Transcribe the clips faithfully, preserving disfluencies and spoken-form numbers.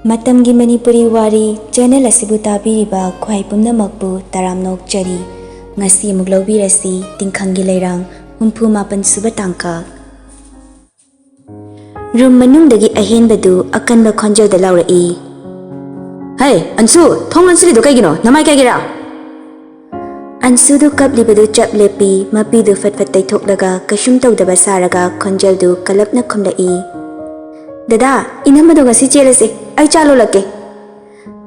ꯃꯇꯝꯒꯤ ꯃꯅꯤꯄꯨꯔꯤ ꯋꯥꯔꯤ ꯆꯦꯅꯦꯜ ꯑꯁꯤꯕꯨ ꯇꯥꯕꯤꯔꯤꯕ ꯈ꯭ꯋꯥꯏ ꯄꯨꯝꯅꯃꯛꯄꯨ ꯇꯔꯥꯝꯅ ꯑꯣꯛꯆꯔꯤ꯫ ꯉꯁꯤ ꯑꯃꯨꯛ ꯂꯧꯕꯤꯔꯁꯤ ꯇꯤꯡꯈꯪꯒꯤ ꯂꯩꯔꯥꯡ ꯍꯨꯝꯐꯨ ꯃꯥꯄꯟ ꯁꯨꯕ ꯇꯥꯡꯀꯛ꯫ ꯔꯨꯝ ꯃꯅꯨꯡꯗꯒꯤ ꯑꯍꯦꯟꯕꯗꯨ ꯑꯀꯟꯕ ꯈꯣꯟꯖꯦꯜꯗ ꯂꯥꯎꯔꯛꯏ꯫ "ꯍꯩ, ꯑꯟꯁꯨ, ꯊꯣꯡ ꯂꯣꯟꯁꯤꯜꯂꯤꯗꯣ ꯀꯩꯒꯤꯅꯣ? ꯅꯃꯥꯏ ꯀꯥꯏꯒꯦꯔꯥ?" ꯑꯟꯁꯨꯗꯨ ꯀꯞꯂꯤꯕꯗꯨ ꯆꯞ ꯂꯦꯞꯄꯤ, ꯃꯄꯤꯗꯨ ꯐꯠ ꯐꯠ ꯇꯩꯊꯣꯛꯂꯒ ꯀꯩꯁꯨꯝ ꯇꯧꯗꯕ ꯁꯥꯔꯒ ꯈꯣꯟꯖꯦꯜꯗꯨ ꯀꯂꯞꯅ ꯈꯨꯝꯂꯛꯏ꯫ "ꯗꯗꯥ, ꯏꯅꯝꯃꯗꯣ ꯉꯁꯤ ꯆꯦꯜꯂꯁꯦ, ꯑꯩ ꯆꯥ ꯂꯣꯜꯂꯛꯀꯦ꯫"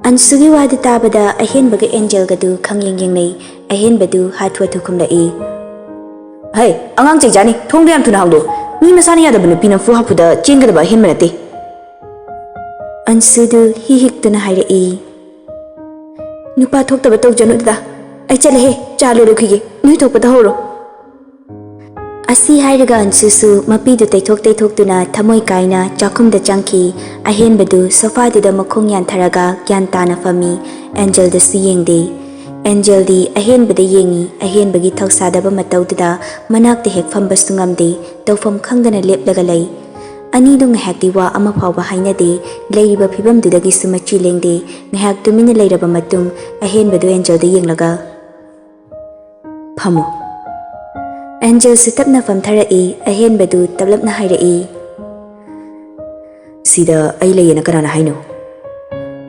ꯑꯟꯁꯨꯒꯤ ꯋꯥꯗꯨ ꯇꯥꯕꯗ ꯑꯍꯦꯟꯕꯒ ꯑꯦꯟꯖꯦꯜꯒꯗꯨ ꯈꯪꯌꯦꯡ ꯌꯦꯡꯅꯩ꯫ ꯑꯍꯦꯟꯕꯗꯨ ꯍꯥꯊꯨ ꯍꯥꯊꯨ ꯈꯨꯝꯂꯛꯏ꯫ "ꯍꯩ, ꯑꯉꯥꯡ ꯆꯩ ꯆꯥꯅꯤ, ꯊꯣꯡꯗꯣ ꯌꯥꯝ ꯊꯨꯅ ꯍꯥꯡꯗꯣꯛ꯫ ꯃꯤ ꯃꯁꯥꯅ ꯌꯥꯗꯕ ꯅꯨꯄꯤ ꯅꯝꯐꯨ ꯍꯥꯐꯨꯗ ꯆꯦꯟꯒꯗꯕ ꯑꯍꯦꯟꯕ ꯅꯠꯇꯦ꯫" ꯑꯟꯁꯨꯗꯨ ꯍꯤ ꯍꯤꯛꯇꯨꯅ ꯍꯥꯏꯔꯛꯏ꯫ "ꯅꯨꯄꯥ ꯊꯣꯛꯇꯕ ꯇꯧꯖꯅꯨ ꯗꯗꯥ, ꯑꯩ ꯆꯠꯂꯦꯍꯦ, ꯆꯥ ꯂꯣꯜꯂꯨꯈꯤꯒꯦ, ꯅꯣꯏ ꯊꯣꯛꯄ ꯇꯧꯍꯧꯔꯣ꯫" ꯑꯁꯤ ꯍꯥꯏꯔꯒ ꯑꯟꯁꯨꯁꯨ ꯃꯄꯤꯗꯨ ꯇꯩꯊꯣꯛ ꯇꯩꯊꯣꯛꯇꯨꯅ ꯊꯃꯣꯏ ꯀꯥꯏꯅ ꯆꯥꯛꯈꯨꯝꯗ ꯆꯪꯈꯤ꯫ ꯑꯍꯦꯟꯕꯗꯨ ꯁꯣꯐꯥꯗꯨꯗ ꯃꯈꯣꯡ ꯌꯥꯟꯊꯔꯒ ꯒ꯭ꯌꯥꯟ ꯇꯥꯅ ꯐꯝꯃꯤ꯫ ꯑꯦꯟꯖꯦꯜꯗꯁꯨ ꯌꯦꯡꯗꯦ꯫ ꯑꯦꯟꯖꯦꯜꯗꯤ ꯑꯍꯦꯟꯕꯗ ꯌꯦꯡꯉꯤ꯫ ꯑꯍꯦꯟꯕꯒꯤ ꯊꯧꯁꯥꯗꯕ ꯃꯇꯧꯗꯨꯗ ꯃꯅꯥꯛꯇ ꯍꯦꯛ ꯐꯝꯕꯁꯨ ꯉꯝꯗꯦ꯫ ꯇꯧꯐꯝ ꯈꯪꯗꯅ ꯂꯦꯞꯂꯒ ꯂꯩ꯫ ꯑꯅꯤꯗꯨ ꯉꯥꯏꯍꯥꯛꯇꯤ ꯋꯥ ꯑꯃ ꯐꯥꯎꯕ ꯍꯥꯏꯅꯗꯦ꯫ ꯂꯩꯔꯤꯕ ꯐꯤꯕꯝꯗꯨꯗꯒꯤꯁꯨ ꯃꯆꯤ ꯂꯦꯡꯗꯦ꯫ ꯉꯥꯏꯍꯥꯛ ꯇꯨꯃꯤꯟꯅ ꯂꯩꯔꯕ ꯃꯇꯨꯡ ꯑꯍꯦꯟꯕꯗꯨ ꯑꯦꯟꯖꯦꯜꯗ ꯌꯦꯡꯂꯒ, "ꯐꯝꯃꯨ꯫" ꯑꯦꯟꯖꯦꯜꯁꯨ ꯇꯞꯅ ꯐꯝꯊꯔꯛꯏ꯫ ꯑꯍꯦꯟꯕꯗꯨ ꯇꯞꯂꯞꯅ ꯍꯥꯏꯔꯛꯏ, "ꯁꯤꯗ ꯑꯩ ꯂꯩꯌꯦꯅ ꯀꯅꯥꯅ ꯍꯥꯏꯅꯣ?"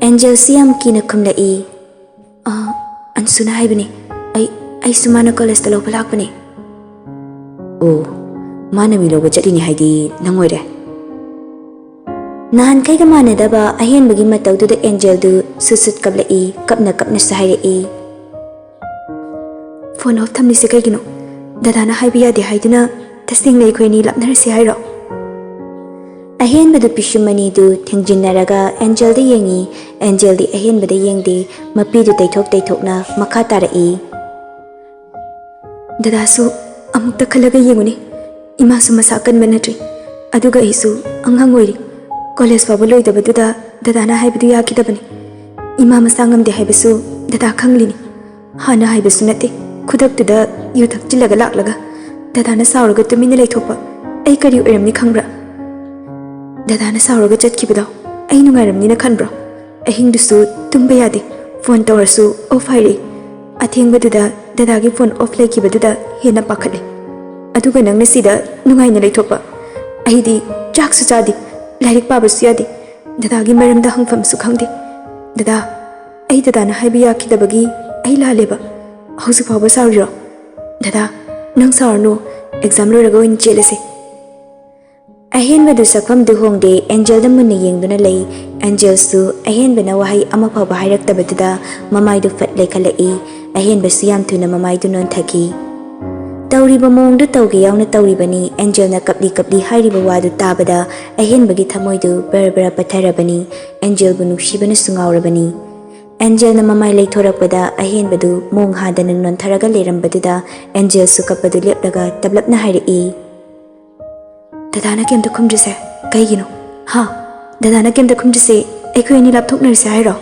ꯑꯦꯟꯖꯦꯜꯁꯨ ꯌꯥꯝ ꯀꯤꯅ ꯈꯨꯝꯂꯛꯏ, "ꯑ, ꯑꯟꯁꯨꯅ ꯍꯥꯏꯕꯅꯤ꯫ ꯑꯩ, ꯑꯩꯁꯨ ꯃꯥꯅ ꯀꯣꯂꯦꯖꯇ ꯂꯧꯕ ꯂꯥꯛꯄꯅꯤ꯫" "ꯑꯣ, ꯃꯥꯅ ꯃꯤ ꯂꯧꯕ ꯆꯠꯂꯤꯅꯤ ꯍꯥꯏꯗꯤ ꯅꯪ ꯑꯣꯏꯔꯦ?" ꯅꯍꯥꯟꯈꯩꯒ ꯃꯥꯟꯅꯗꯕ ꯑꯍꯦꯟꯕꯒꯤ ꯃꯇꯧꯗꯨꯗ ꯑꯦꯟꯖꯦꯜꯗꯨ ꯁꯨꯠ ꯁꯨꯠ ꯀꯞꯂꯛꯏ, ꯀꯞꯅ ꯀꯞꯅꯁꯨ ꯍꯥꯏꯔꯛꯏ, "ꯐꯣꯟ ꯑꯣꯐ ꯊꯝꯂꯤꯁꯦ ꯀꯩꯒꯤꯅꯣ? ꯗꯗꯥꯅ ꯍꯥꯏꯕ ꯌꯥꯗꯦ ꯍꯥꯏꯗꯨꯅ ꯇꯁꯦꯡꯅ ꯑꯩꯈꯣꯏ ꯑꯅꯤ ꯂꯥꯞꯅꯔꯁꯤ ꯍꯥꯏꯔꯣ?" ꯑꯍꯦꯟꯕꯗꯨ ꯄꯤꯁꯨꯝ ꯑꯅꯤꯗꯨ ꯊꯦꯡꯖꯤꯟꯅꯔꯒ ꯑꯦꯟꯖꯦꯜꯗ ꯌꯦꯡꯉꯤ꯫ ꯑꯦꯟꯖꯦꯜꯗꯤ ꯑꯍꯦꯟꯕꯗ ꯌꯦꯡꯗꯦ, ꯃꯄꯤꯗꯨ ꯇꯩꯊꯣꯛ ꯇꯩꯊꯣꯛꯅ ꯃꯈꯥ ꯇꯥꯔꯛꯏ, "ꯗꯗꯥꯁꯨ ꯑꯃꯨꯛꯇ ꯈꯜꯂꯒ ꯌꯦꯡꯉꯨꯅꯦ, ꯏꯃꯥꯁꯨ ꯃꯁꯥ ꯀꯟꯕ ꯅꯠꯇ꯭ꯔꯤ, ꯑꯗꯨꯒ ꯑꯩꯁꯨ ꯑꯉꯥꯡ ꯑꯣꯏꯔꯤ꯫ ꯀꯣꯂꯦꯖ ꯐꯥꯎꯕ ꯂꯣꯏꯗꯕꯗꯨꯗ ꯗꯗꯥꯅ ꯍꯥꯏꯕꯗꯨ ꯌꯥꯈꯤꯗꯕꯅꯤ꯫ ꯏꯃꯥ ꯃꯁꯥ ꯉꯝꯗꯦ ꯍꯥꯏꯕꯁꯨ ꯗꯗꯥ ꯈꯪꯂꯤꯅꯤ꯫ ꯍꯥꯟꯅ ꯍꯥꯏꯕꯁꯨ ꯅꯠꯇꯦ, ꯈꯨꯗꯛꯇꯨꯗ ꯌꯨ ꯊꯛꯆꯤꯜꯂꯒ ꯂꯥꯛꯂꯒ ꯗꯗꯥꯅ ꯁꯥꯎꯔꯒ ꯇꯨꯃꯤꯟꯅ ꯂꯩꯊꯣꯛꯄ ꯑꯩ ꯀꯔꯤ ꯑꯣꯏꯔꯝꯅꯤ ꯈꯪꯕ꯭ꯔꯥ? ꯗꯗꯥꯅ ꯁꯥꯎꯔꯒ ꯆꯠꯈꯤꯕꯗꯣ ꯑꯩ ꯅꯨꯡꯉꯥꯏꯔꯝꯅꯤꯅ ꯈꯟꯕ꯭ꯔꯣ? ꯑꯍꯤꯡꯗꯨꯁꯨ ꯇꯨꯝꯕ ꯌꯥꯗꯦ, ꯐꯣꯟ ꯇꯧꯔꯁꯨ ꯑꯣꯐ ꯍꯥꯏꯔꯛꯏ꯫ ꯑꯊꯦꯡꯕꯗꯨꯗ ꯗꯗꯥꯒꯤ ꯐꯣꯟ ꯑꯣꯐ ꯂꯩꯈꯤꯕꯗꯨꯗ ꯍꯦꯟꯅ ꯄꯥꯈꯠꯂꯦ꯫ ꯑꯗꯨꯒ ꯅꯪꯅ ꯁꯤꯗ ꯅꯨꯡꯉꯥꯏꯅ ꯂꯩꯊꯣꯛꯄ꯫ ꯑꯩꯗꯤ ꯆꯥꯛꯁꯨ ꯆꯥꯗꯦ, ꯂꯥꯏꯔꯤꯛ ꯄꯥꯕꯁꯨ ꯌꯥꯗꯦ, ꯗꯗꯥꯒꯤ ꯃꯔꯝꯗ ꯍꯪꯐꯝꯁꯨ ꯈꯪꯗꯦ꯫ ꯗꯗꯥ, ꯑꯩ ꯗꯗꯥꯅ ꯍꯥꯏꯕ ꯌꯥꯈꯤꯗꯕꯒꯤ ꯑꯩ ꯂꯥꯜꯂꯦꯕ꯫ ꯍꯧꯖꯤꯛ ꯐꯥꯎꯕ ꯁꯥꯎꯔꯤꯔꯣ? ꯗꯗꯥ, ꯅꯪ ꯁꯥꯎꯔꯅꯨ, ꯑꯦꯛꯖꯥꯝ ꯂꯣꯏꯔꯒ ꯑꯣꯏꯅ ꯆꯦꯜꯂꯁꯦ꯫ ꯑꯍꯦꯟꯕꯗꯨ ꯁꯛꯐꯝꯗꯨ ꯍꯣꯡꯗꯦ, ꯑꯦꯟꯖꯦꯜꯗ ꯃꯨꯟꯅ ꯌꯦꯡꯗꯨꯅ ꯂꯩ꯫ ꯑꯦꯟꯖꯦꯜꯁꯨ ꯑꯍꯦꯟꯕꯅ ꯋꯥꯍꯩ ꯑꯃ ꯐꯥꯎꯕ ꯍꯥꯏꯔꯛꯇꯕꯗꯨꯗ ꯃꯃꯥꯏꯗꯨ ꯐꯠ ꯂꯩꯈꯠꯂꯛꯏ꯫ ꯑꯍꯦꯟꯕꯁꯨ ꯌꯥꯝ ꯊꯨꯅ ꯃꯃꯥꯏꯗꯨ ꯅꯣꯟꯊꯈꯤ꯫ ꯇꯧꯔꯤꯕ ꯃꯑꯣꯡꯗꯨ ꯇꯧꯒꯦ ꯌꯥꯎꯅ ꯇꯧꯔꯤꯕꯅꯤ꯫ ꯑꯦꯟꯖꯦꯜꯅ ꯀꯞꯂꯤ ꯀꯞꯂꯤ ꯍꯥꯏꯔꯤꯕ ꯋꯥꯗꯨ ꯇꯥꯕꯗ ꯑꯍꯦꯟꯕꯒꯤ ꯊꯃꯣꯏꯗꯨ ꯕꯔ ꯕꯔ ꯄꯠꯊꯔꯕꯅꯤ꯫ ꯑꯦꯟꯖꯦꯜꯕꯨ ꯅꯨꯡꯁꯤꯕꯅꯁꯨ ꯉꯥꯎꯔꯕꯅꯤ꯫ ꯑꯦꯟꯖꯦꯜꯅ ꯃꯃꯥꯏ ꯂꯩꯊꯣꯔꯛꯄꯗ ꯑꯍꯦꯟꯕꯗꯨ ꯃꯣꯡ ꯍꯥꯗꯅ ꯅꯣꯟꯊꯔꯒ ꯂꯩꯔꯝꯕꯗꯨꯗ ꯑꯦꯟꯖꯦꯜꯁꯨ ꯀꯞꯄꯗꯨ ꯂꯦꯞꯂꯒ ꯇꯞꯂꯞꯅ ꯍꯥꯏꯔꯛꯏ, "ꯗꯗꯥꯅ ꯀꯩꯝꯇ ꯈꯨꯝꯗ꯭ꯔꯤꯁꯦ ꯀꯩꯒꯤꯅꯣ? ꯍꯥ? ꯗꯗꯥꯅ ꯀꯩꯝꯇ ꯈꯨꯝꯗ꯭ꯔꯤꯁꯦ ꯑꯩꯈꯣꯏ ꯑꯅꯤ ꯂꯥꯞꯊꯣꯛꯅꯔꯁꯦ ꯍꯥꯏꯔꯣ?"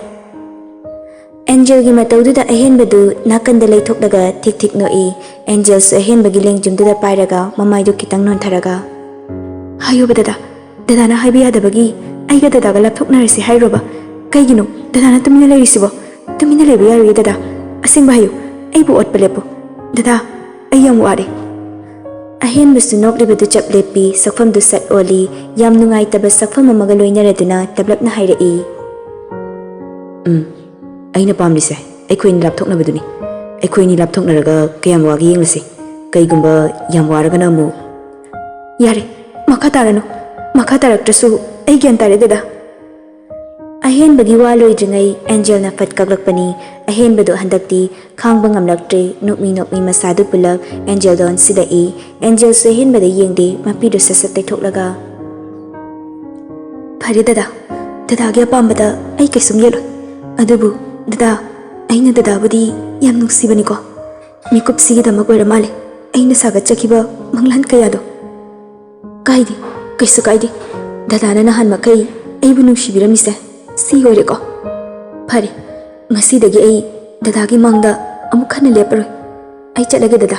ꯑꯦꯟꯖꯦꯜꯒꯤ ꯃꯇꯧꯗꯨꯗ ꯑꯍꯦꯟꯕꯗꯨ ꯅꯥꯀꯟꯗ ꯂꯩꯊꯣꯛꯂꯒ ꯊꯤꯛ ꯊꯤꯛ ꯅꯣꯛꯏ꯫ ꯑꯦꯟꯖꯦꯜꯁꯨ ꯑꯍꯦꯟꯕꯒꯤ ꯂꯦꯡꯖꯨꯝꯗꯨꯗ ꯄꯥꯏꯔꯒ ꯃꯃꯥꯏꯗꯨ ꯈꯤꯇꯪ ꯅꯣꯟꯊꯔꯒ, "ꯍꯥꯏꯌꯣꯕ ꯗꯗꯥ, ꯗꯗꯥꯅ ꯍꯥꯏꯕ ꯌꯥꯗꯕꯒꯤ ꯑꯩꯒ ꯗꯗꯥꯒ ꯂꯥꯞꯊꯣꯛꯅꯔꯁꯤ ꯍꯥꯏꯔꯣꯕ? ꯀꯩꯒꯤꯅꯣ ꯗꯗꯥꯅ ꯇꯨꯃꯤꯟꯅ ꯂꯩꯔꯤꯁꯤꯕꯣ? ꯇꯨꯃꯤꯟꯅ ꯂꯩꯕ ꯌꯥꯔꯣꯏꯌꯦ ꯗꯗꯥ, ꯑꯁꯦꯡꯕ ꯍꯥꯏꯌꯨ, ꯑꯩꯕꯨ ꯑꯣꯠꯄ ꯂꯦꯞꯄꯨ꯫ ꯗꯗꯥ, ꯑꯩ ꯌꯥꯝ ꯋꯥꯔꯦ꯫" ꯑꯍꯦꯟꯕꯁꯨ ꯅꯣꯛꯂꯤꯕꯗꯨ ꯆꯞ ꯂꯦꯞꯄꯤ, ꯁꯛꯐꯝꯗꯨ ꯁꯠ ꯑꯣꯜꯂꯤ, ꯌꯥꯝ ꯅꯨꯡꯉꯥꯏꯇꯕ ꯁꯛꯐꯝ ꯑꯃꯒ ꯂꯣꯏꯅꯔꯗꯨꯅ ꯇꯞꯂꯞꯅ ꯍꯥꯏꯔꯛꯏ, "ꯎꯝ, ꯑꯩꯅ ꯄꯥꯝꯂꯤꯁꯦ ꯑꯩꯈꯣꯏ ꯑꯅꯤ ꯂꯥꯞꯊꯣꯛꯅꯕꯗꯨꯅꯤ꯫ ꯑꯩꯈꯣꯏ ꯑꯅꯤ ꯂꯥꯞꯊꯣꯛꯅꯔꯒ ꯀꯌꯥꯝ ꯋꯥꯒꯦ ꯌꯦꯡꯂꯁꯤ꯫ ꯀꯩꯒꯨꯝꯕ ꯌꯥꯝ ꯋꯥꯔꯒꯅ ꯑꯃꯨꯛ꯫" "ꯌꯥꯔꯦ, ꯃꯈꯥ ꯇꯥꯔꯅꯨ꯫ ꯃꯈꯥ ꯇꯥꯔꯛꯇ꯭ꯔꯁꯨ ꯑꯩ ꯒ꯭ꯌꯥꯟ ꯇꯥꯔꯦ ꯗꯗꯥ꯫" ꯑꯍꯦꯟꯕꯒꯤ ꯋꯥ ꯂꯣꯏꯗ꯭ꯔꯤꯉꯩ ꯑꯦꯟꯖꯦꯜꯅ ꯐꯠ ꯀꯛꯂꯛꯄꯅꯤ꯫ ꯑꯍꯦꯟꯕꯗꯨ ꯍꯟꯗꯛꯇꯤ ꯈꯥꯡꯕ ꯉꯝꯂꯛꯇ꯭ꯔꯦ꯫ ꯅꯣꯛꯃꯤ ꯅꯣꯛꯃꯤ ꯃꯁꯥꯗꯨ ꯄꯨꯜꯂꯞ ꯑꯦꯟꯖꯦꯜꯗ ꯑꯣꯟꯁꯤꯜꯂꯛꯏ꯫ ꯑꯦꯟꯖꯦꯜꯁꯨ ꯑꯍꯦꯟꯕꯗ ꯌꯦꯡꯗꯦ, ꯃꯄꯤꯗꯨ ꯁꯠ ꯁꯠ ꯇꯩꯊꯣꯛꯂꯒ, "ꯐꯔꯦ ꯗꯗꯥ, ꯗꯗꯥꯒꯤ ꯑꯄꯥꯝꯕꯗ ꯑꯩ ꯀꯩꯁꯨꯝ ꯌꯦꯠꯂꯣꯏ꯫ ꯑꯗꯨꯕꯨ ꯗꯗꯥ, ꯑꯩꯅ ꯗꯗꯥꯕꯨꯗꯤ ꯌꯥꯝ ꯅꯨꯡꯁꯤꯕꯅꯤꯀꯣ꯫ ꯃꯤꯀꯨꯞꯁꯤꯒꯤꯗꯃꯛ ꯑꯣꯏꯔ ꯃꯥꯜꯂꯦ ꯑꯩꯅ ꯁꯥꯒꯠꯆꯈꯤꯕ ꯃꯪꯂꯥꯟ ꯀꯌꯥꯗꯣ꯫" "ꯀꯥꯏꯗꯦ, ꯀꯩꯁꯨ ꯀꯥꯏꯗꯦ꯫ ꯗꯗꯥꯅ ꯅꯍꯥꯟ ꯃꯈꯩ ꯑꯩꯕꯨ ꯅꯨꯡꯁꯤꯕꯤꯔꯝꯃꯤꯁꯦ ꯁꯤ ꯑꯣꯏꯔꯦꯀꯣ꯫ ꯐꯔꯦ, ꯉꯁꯤꯗꯒꯤ ꯑꯩ ꯗꯗꯥꯒꯤ ꯃꯥꯡꯗ ꯑꯃꯨꯛ ꯍꯟꯅ ꯂꯦꯞꯄꯔꯣꯏ꯫ ꯑꯩ ꯆꯠꯂꯒꯦ ꯗꯗꯥ꯫"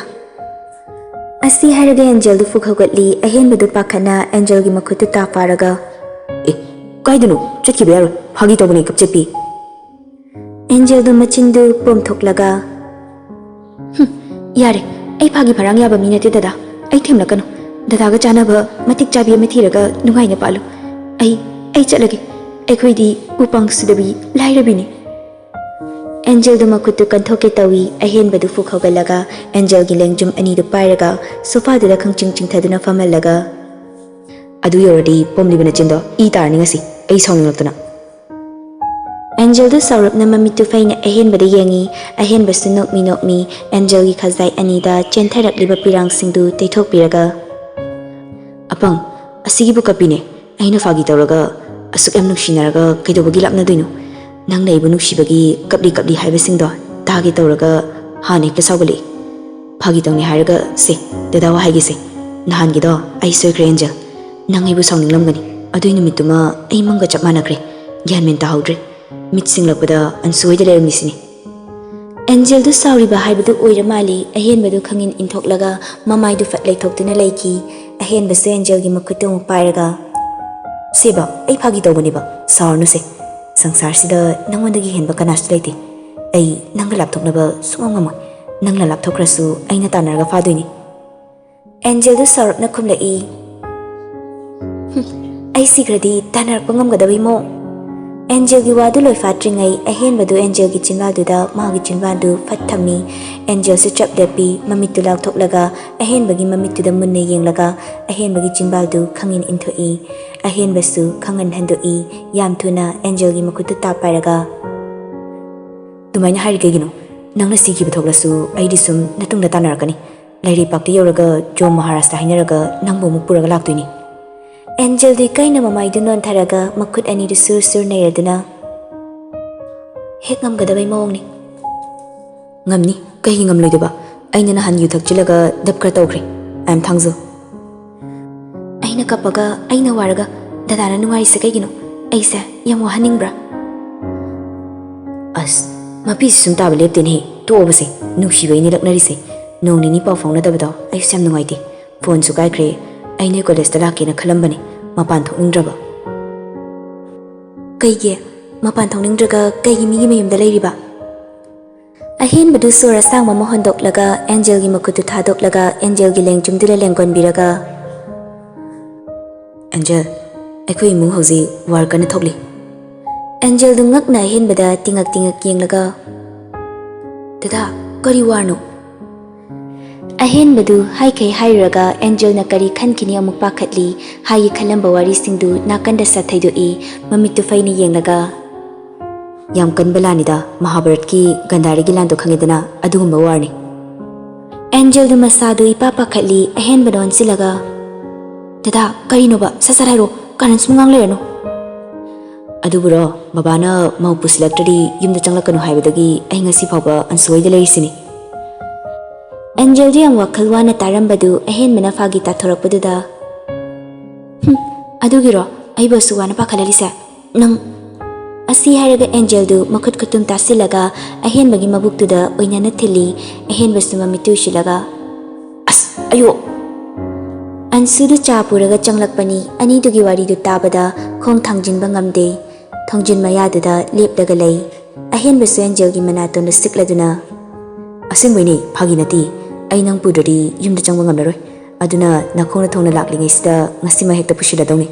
ꯑꯁꯤ ꯍꯥꯏꯔꯒ ꯑꯦꯟꯖꯦꯜꯗꯨ ꯐꯨꯛ ꯍꯧꯒꯠꯂꯤ꯫ ꯑꯍꯦꯟꯕꯗꯨ ꯄꯥꯈꯠꯅ ꯑꯦꯟꯖꯦꯜꯒꯤ ꯃꯈꯨꯠꯇꯨ ꯇꯥ ꯐꯥꯔꯒ, "ꯑꯦ, ꯀꯥꯏꯗꯅꯣ? ꯆꯠꯈꯤꯕ ꯌꯥꯔꯣꯏ꯫ ꯐꯥꯒꯤ ꯇꯧꯕꯅꯦ, ꯀꯞꯆꯦꯠꯄꯤ꯫ ꯑꯦꯟꯖꯦꯜꯗꯣ ꯃꯆꯤꯟꯗꯨ ꯄꯣꯝꯊꯣꯛꯂꯒ, "ꯍꯨꯝ, ꯌꯥꯔꯦ, ꯑꯩ ꯐꯥꯒꯤ ꯐꯔꯥꯡ ꯌꯥꯕ ꯃꯤ ꯅꯠꯇꯦ ꯗꯗꯥ꯫ ꯑꯩ ꯊꯦꯝꯂꯛꯀꯅꯨ꯫ ꯗꯗꯥꯒ ꯆꯥꯟꯅꯕ ꯃꯇꯤꯛ ꯆꯥꯕꯤ ꯑꯃ ꯊꯤꯔꯒ ꯅꯨꯡꯉꯥꯏꯅ ꯄꯥꯜꯂꯨ꯫ ꯑꯩ, ꯑꯩ ꯆꯠꯂꯒꯦ꯫ ꯑꯩꯈꯣꯏꯗꯤ ꯎꯄꯪ ꯁꯨꯗꯕꯤ ꯂꯥꯏꯔꯕꯤꯅꯤ꯫" ꯑꯦꯟꯖꯦꯜꯗꯣ ꯃꯈꯨꯠꯇꯨ ꯀꯟꯊꯣꯛꯀꯦ ꯇꯧꯏ꯫ ꯑꯍꯦꯟꯕꯗꯨ ꯐꯨꯛ ꯍꯧꯒꯠꯂꯒ ꯑꯦꯟꯖꯦꯜꯒꯤ ꯂꯦꯡꯖꯨꯝ ꯑꯅꯤꯗꯨ ꯄꯥꯏꯔꯒ ꯁꯣꯐꯥꯗꯨꯗ ꯈꯪꯆꯤꯡ ꯆꯤꯡꯊꯗꯨꯅ ꯐꯝꯍꯜꯂꯒ, "ꯑꯗꯨ ꯌꯧꯔꯗꯤ ꯄꯣꯝꯂꯤꯕ ꯅꯆꯤꯟꯗꯣ ꯏ ꯇꯥꯔꯅꯤ ꯉꯁꯤ, ꯑꯩ ꯁꯥꯎꯅꯤꯡꯂꯛꯇꯅ꯫" ꯑꯦꯟꯖꯦꯜꯗꯨ ꯁꯥꯎꯔꯞꯅ ꯃꯃꯤꯠꯇꯨ ꯐꯩꯅ ꯑꯍꯦꯟꯕꯗ ꯌꯦꯡꯉꯤ꯫ ꯑꯍꯦꯟꯕꯁꯨ ꯅꯣꯛꯃꯤ ꯅꯣꯛꯃꯤ ꯑꯦꯟꯖꯦꯜꯒꯤ ꯈꯖꯥꯏ ꯑꯅꯤꯗ ꯆꯦꯟꯊꯔꯛꯂꯤꯕ ꯄꯤꯔꯥꯡꯁꯤꯡꯗꯨ ꯇꯩꯊꯣꯛꯄꯤꯔꯒ, "ꯑꯄꯪ, ꯑꯁꯤꯒꯤꯕꯨ ꯀꯞꯄꯤꯅꯦ꯫ ꯑꯩꯅ ꯐꯥꯒꯤ ꯇꯧꯔꯒ ꯑꯁꯨꯛ ꯌꯥꯝ ꯅꯨꯡꯁꯤꯅꯔꯒ ꯀꯩꯗꯧꯕꯒꯤ ꯂꯥꯞꯅꯗꯣꯏꯅꯣ? ꯅꯪꯅ ꯑꯩꯕꯨ ꯅꯨꯡꯁꯤꯕꯒꯤ ꯀꯞꯂꯤ ꯀꯞꯂꯤ ꯍꯥꯏꯕꯁꯤꯡꯗꯣ ꯇꯥꯒꯦ ꯇꯧꯔꯒ ꯍꯥꯟꯅ ꯍꯦꯛꯇ ꯁꯥꯎꯒꯠꯂꯛꯏ꯫ ꯐꯥꯒꯤ ꯇꯧꯅꯤ ꯍꯥꯏꯔꯒ ꯁꯦ, ꯗꯗꯥ ꯋꯥ ꯍꯥꯏꯒꯦꯁꯦ꯫ ꯅꯍꯥꯟꯒꯤꯗꯣ ꯑꯩ ꯁꯣꯏꯈ꯭ꯔꯦ ꯑꯦꯟꯖꯦꯜ꯫ ꯅꯪ ꯑꯩꯕꯨ ꯁꯥꯎꯅꯤꯡꯂꯝꯒꯅꯤ꯫ ꯑꯗꯨꯏ ꯅꯨꯃꯤꯠꯇꯨꯃ ꯑꯩ ꯃꯪꯒ ꯆꯞ ꯃꯥꯟꯅꯈ꯭ꯔꯦ꯫ ꯒ꯭ꯌꯥꯟ ꯃꯦꯟ ꯇꯥꯍꯧꯗ꯭ꯔꯦ꯫ ꯃꯤꯠ ꯁꯤꯡꯂꯛꯄꯗ ꯑꯟꯁꯨ ꯍꯣꯏꯗ ꯂꯩꯔꯝꯃꯤꯁꯤꯅꯤ꯫" ꯑꯦꯟꯖꯦꯜꯗꯨ ꯁꯥꯎꯔꯤꯕ ꯍꯥꯏꯕꯗꯨ ꯑꯣꯏꯔ ꯃꯥꯜꯂꯤ꯫ ꯑꯍꯦꯟꯕꯗꯨ ꯈꯪꯏꯟ ꯏꯟꯊꯣꯛꯂꯒ ꯃꯃꯥꯏꯗꯨ ꯐꯠ ꯂꯩꯊꯣꯛꯇꯨꯅ ꯂꯩꯈꯤ꯫ ꯑꯍꯦꯟꯕꯁꯨ ꯑꯦꯟꯖꯦꯜꯒꯤ ꯃꯈꯨꯠꯇꯨ ꯑꯃꯨꯛ ꯄꯥꯏꯔꯒ, "ꯁꯦꯕ, ꯑꯩ ꯐꯥꯒꯤ ꯇꯧꯕꯅꯦꯕ, ꯁꯥꯎꯔꯅꯨꯁꯦ꯫ ꯁꯪꯁꯥꯔꯁꯤꯗ ꯅꯉꯣꯟꯗꯒꯤ ꯍꯦꯟꯕ ꯀꯅꯥꯁꯨ ꯂꯩꯇꯦ꯫ ꯑꯩ ꯅꯪꯒ ꯂꯥꯞꯊꯣꯛꯅꯕ ꯁꯨꯡꯉꯝ ꯉꯝꯃꯣꯏ꯫ ꯅꯪꯅ ꯂꯥꯞꯊꯣꯛꯈ꯭ꯔꯁꯨ ꯑꯩꯅ ꯇꯥꯟꯅꯔꯒ ꯐꯥꯗꯣꯏꯅꯤ꯫" ꯑꯦꯟꯖꯦꯜꯗꯨ ꯁꯥꯎꯔꯞꯅ ꯈꯨꯝꯂꯛꯏ, "ꯍꯨꯝ, ꯑꯩ ꯁꯤꯈ꯭ꯔꯗꯤ ꯇꯥꯟꯅꯔꯛꯄ ꯉꯝꯒꯗꯕꯩ ꯃꯑꯣꯡ?" ꯑꯦꯟꯖꯦꯜꯒꯤ ꯋꯥꯗꯨ ꯂꯣꯏꯐꯥꯠꯇ꯭ꯔꯤꯉꯩ ꯑꯍꯦꯟꯕꯗꯨ ꯑꯦꯟꯖꯦꯜꯒꯤ ꯆꯤꯟꯕꯥꯜꯗꯨꯗ ꯃꯥꯒꯤ ꯆꯤꯟꯕꯥꯜꯗꯨ ꯐꯠ ꯊꯝꯃꯤ꯫ ꯑꯦꯟꯖꯦꯜꯁꯨ ꯆꯞ ꯂꯦꯞꯄꯤ, ꯃꯃꯤꯠꯇꯨ ꯂꯥꯎꯊꯣꯛꯂꯒ ꯑꯍꯦꯟꯕꯒꯤ ꯃꯃꯤꯠꯇꯨꯗ ꯃꯨꯟꯅ ꯌꯦꯡꯂꯒ ꯑꯍꯦꯟꯕꯒꯤ ꯆꯤꯟꯕꯥꯜꯗꯨ ꯈꯪꯏꯟ ꯏꯟꯊꯣꯛꯏ꯫ ꯑꯍꯦꯟꯕꯁꯨ ꯈꯪꯍꯟ ꯍꯟꯗꯣꯛꯏ꯫ ꯌꯥꯝ ꯊꯨꯅ ꯑꯦꯟꯖꯦꯜꯒꯤ ꯃꯈꯨꯠꯇꯨ ꯇꯥꯞ ꯄꯥꯏꯔꯒ, "ꯑꯗꯨꯃꯥꯏꯅ ꯍꯥꯏꯔꯤ ꯀꯩꯒꯤꯅꯣ? ꯅꯪꯅ ꯁꯤꯈꯤꯕ ꯊꯣꯛꯂꯁꯨ ꯑꯩꯗꯤ ꯁꯨꯝ ꯅꯇꯨꯡꯗ ꯇꯥꯟꯅꯔꯛꯀꯅꯤ꯫ ꯂꯩꯔꯩꯄꯥꯛꯇ ꯌꯧꯔꯒ ꯖꯣꯝ ꯃꯍꯥꯔꯥꯖꯇ ꯍꯥꯏꯅꯔꯒ ꯅꯪꯕꯨ ꯑꯃꯨꯛ ꯄꯨꯔꯒ ꯂꯥꯛꯇꯣꯏꯅꯤ꯫" ꯑꯦꯟꯖꯦꯜꯗꯨ ꯏꯀꯥꯏꯅ ꯃꯃꯥꯏꯗꯨ ꯅꯣꯟꯊꯔꯒ ꯃꯈꯨꯠ ꯑꯅꯤꯗꯨ ꯁꯨꯔ ꯁꯨꯔ ꯅꯩꯔꯗꯨꯅ, "ꯍꯦꯛ ꯉꯝꯒꯗꯕꯩ ꯃꯑꯣꯡꯅꯤ꯫" "ꯉꯝꯅꯤ, ꯀꯩꯒꯤ ꯉꯝꯂꯣꯏꯗꯕ? ꯑꯩꯅ ꯅꯍꯥꯟ ꯌꯨ ꯊꯛꯆꯤꯜꯂꯒ ꯗꯞ ꯈꯔ ꯇꯧꯈ꯭ꯔꯦ꯫ ꯑꯥꯏ ꯑꯦꯝ ꯊꯥꯡꯖꯧ꯫" ꯑꯩꯅ ꯀꯞꯄꯒ, ꯑꯩꯅ ꯋꯥꯔꯒ ꯗꯗꯥꯅ ꯅꯨꯡꯉꯥꯏꯔꯤꯁꯦ ꯀꯩꯒꯤꯅꯣ? ꯑꯩꯁꯦ ꯌꯥꯝ ꯋꯥꯍꯟꯅꯤꯡꯕ꯭ꯔꯥ? ꯑꯁ, ꯃꯄꯤꯁꯤ ꯁꯨꯝ ꯇꯥꯕ ꯂꯦꯞꯇꯦꯅꯦꯍꯦ꯫ ꯇꯣꯛꯑꯣꯕꯁꯦ, ꯅꯨꯡꯁꯤꯕꯩꯅꯦ ꯂꯛꯅꯔꯤꯁꯦ꯫ ꯅꯣꯡ ꯅꯤꯅꯤ ꯄꯥꯎ ꯐꯥꯎꯅꯗꯕꯗꯣ ꯑꯩꯁꯨ ꯌꯥꯝ ꯅꯨꯡꯉꯥꯏꯇꯦ꯫ ꯐꯣꯟꯁꯨ ꯀꯥꯏꯈ꯭ꯔꯦ꯫ ꯑꯩ ꯅꯣꯏ ꯀꯣꯂꯦꯖꯇ ꯂꯥꯛꯀꯦꯅ ꯈꯜꯂꯝꯕꯅꯦ, ꯃꯄꯥꯟ ꯊꯣꯛꯅꯤꯡꯗ꯭ꯔꯕ꯫ ꯀꯩꯒꯤ? ꯃꯄꯥꯟ ꯊꯣꯛꯅꯤꯡꯗ꯭ꯔꯒ ꯀꯩꯒꯤ ꯃꯤꯒꯤ ꯃꯌꯨꯝꯗ ꯂꯩꯔꯤꯕ? ꯑꯍꯦꯟꯕꯗꯨ ꯁꯣꯔ ꯑꯁꯥꯡꯕ ꯑꯃ ꯍꯣꯟꯗꯣꯛꯂꯒ ꯑꯦꯟꯖꯦꯜꯒꯤ ꯃꯈꯨꯠꯇꯨ ꯊꯥꯗꯣꯛꯂꯒ ꯑꯦꯟꯖꯦꯜꯒꯤ ꯂꯦꯡꯖꯨꯝꯗꯨꯗ ꯂꯦꯡꯒꯣꯟꯕꯤꯔꯒ, "ꯑꯦꯟꯖꯦꯜ, ꯑꯩꯈꯣꯏ ꯏꯃꯨꯡ ꯍꯧꯖꯤꯛ ꯋꯥꯔ ꯀꯟꯅ ꯊꯣꯛꯂꯤ꯫" ꯑꯦꯟꯖꯦꯜꯗꯨ ꯉꯛꯅ ꯑꯍꯦꯟꯕꯗ ꯇꯤꯉꯛ ꯇꯤꯉꯛ ꯌꯦꯡꯂꯒ, "ꯗꯗꯥ, ꯀꯔꯤ ꯋꯥꯔꯅꯣ?" ꯑꯍꯦꯟꯕꯗꯨ ꯍꯥꯏꯈꯩ ꯍꯥꯏꯔꯨꯔꯒ ꯑꯦꯟꯖꯦꯜꯅ ꯀꯔꯤ ꯈꯟꯈꯤꯅꯤ ꯑꯃꯨꯛ ꯄꯥꯈꯠꯂꯤ꯫ ꯍꯥꯏꯒꯦ ꯈꯜꯂꯝꯕ ꯋꯥꯔꯤꯁꯤꯡꯗꯨ ꯅꯥꯀꯟꯗ ꯁꯠ ꯊꯩꯗꯣꯛꯏ꯫ ꯃꯃꯤꯠꯇꯨ ꯐꯩꯅ ꯌꯦꯡꯂꯒ, "ꯌꯥꯝ ꯀꯟꯕ ꯂꯥꯟꯅꯤꯗ, ꯃꯍꯥꯚꯥꯔꯠꯀꯤ ꯒꯟꯙꯥꯔꯤꯒꯤ ꯂꯥꯟꯗꯣ ꯈꯪꯉꯤꯗꯅ, ꯑꯗꯨꯒꯨꯝꯕ ꯋꯥꯔꯅꯤ꯫" ꯑꯦꯟꯖꯦꯜꯗꯨ ꯃꯁꯥꯗꯨ ꯏꯄꯥ ꯄꯥꯈꯠꯂꯤ꯫ ꯑꯍꯦꯟꯕꯗ ꯑꯣꯟꯁꯤꯜꯂꯒ, "ꯗꯗꯥ, ꯀꯔꯤꯅꯣꯕ? ꯁꯠ ꯁꯠ ꯍꯥꯏꯔꯣ, ꯀꯥꯔꯟ ꯁꯨꯝ ꯉꯥꯡ ꯂꯩꯔꯅꯨ꯫" "ꯑꯗꯨꯕꯨꯔꯣ, ꯕꯕꯥꯅ ꯃꯧ ꯄꯨꯁꯤꯜꯂꯛꯇ꯭ꯔꯗꯤ ꯌꯨꯝꯗ ꯆꯪꯂꯛꯀꯅꯨ ꯍꯥꯏꯕꯗꯒꯤ ꯑꯩ ꯉꯁꯤ ꯐꯥꯎꯕ ꯑꯟꯁꯨ ꯍꯣꯏꯗ ꯂꯩꯔꯤꯁꯤꯅꯤ꯫" ꯑꯦꯟꯖꯦꯜꯗꯨ ꯌꯥꯝ ꯋꯥꯈꯜ ꯋꯥꯅ ꯇꯥꯔꯝꯕꯗꯨ ꯑꯍꯦꯟꯕꯅ ꯐꯥꯒꯤ ꯇꯥꯊꯣꯔꯛꯄꯗꯨꯗ, "ꯍꯨꯝ, ꯑꯗꯨꯒꯤꯔꯣ ꯑꯩꯕꯨ ꯑꯁꯨꯛ ꯋꯥꯅ ꯄꯥꯈꯠꯍꯜꯂꯤꯁꯦ? ꯅꯪ..." ꯑꯁꯤ ꯍꯥꯏꯔꯒ ꯑꯦꯟꯖꯦꯜꯗꯨ ꯃꯈꯨꯠ ꯈꯨꯇꯨꯝ ꯇꯥꯁꯤꯜꯂꯒ ꯑꯍꯦꯟꯕꯒꯤ ꯃꯕꯨꯛꯇꯨꯗ ꯑꯣꯏꯅꯅ ꯊꯤꯜꯂꯤ꯫ ꯑꯍꯦꯟꯕꯁꯨ ꯃꯃꯤꯠꯇꯨ ꯎꯏꯁꯤꯜꯂꯒ, "ꯑꯁ, ꯑꯌꯣ!" ꯑꯟꯁꯨꯗꯨ ꯆꯥ ꯄꯨꯔꯒ ꯆꯪꯂꯛꯄꯅꯤ꯫ ꯑꯅꯤꯗꯨꯒꯤ ꯋꯥꯔꯤꯗꯨ ꯇꯥꯕꯗ ꯈꯣꯡ ꯊꯥꯡꯖꯤꯟꯕ ꯉꯝꯗꯦ꯫ ꯊꯣꯡꯖꯤꯟ ꯃꯌꯥꯗꯨꯗ ꯂꯦꯞꯂꯒ ꯂꯩ꯫ ꯑꯍꯦꯟꯕꯁꯨ ꯑꯦꯟꯖꯦꯜꯒꯤ ꯃꯅꯥꯇꯣꯟꯗꯨ ꯁꯤꯛꯂꯗꯨꯅ, "ꯑꯁꯦꯡꯕꯩꯅꯦ, ꯐꯥꯒꯤ ꯅꯠꯇꯦ꯫ ꯑꯩ ꯅꯪ ꯄꯨꯗ꯭ꯔꯗꯤ ꯌꯨꯝꯗ ꯆꯪꯕ ꯉꯝꯂꯔꯣꯏ꯫ ꯑꯗꯨꯅ ꯅꯈꯣꯡꯅ ꯊꯣꯡꯅ ꯂꯥꯛꯂꯤꯉꯩꯁꯤꯗ ꯉꯁꯤꯃꯛ ꯍꯦꯛꯇ ꯄꯨꯁꯤꯜꯂꯗꯧꯅꯤ꯫"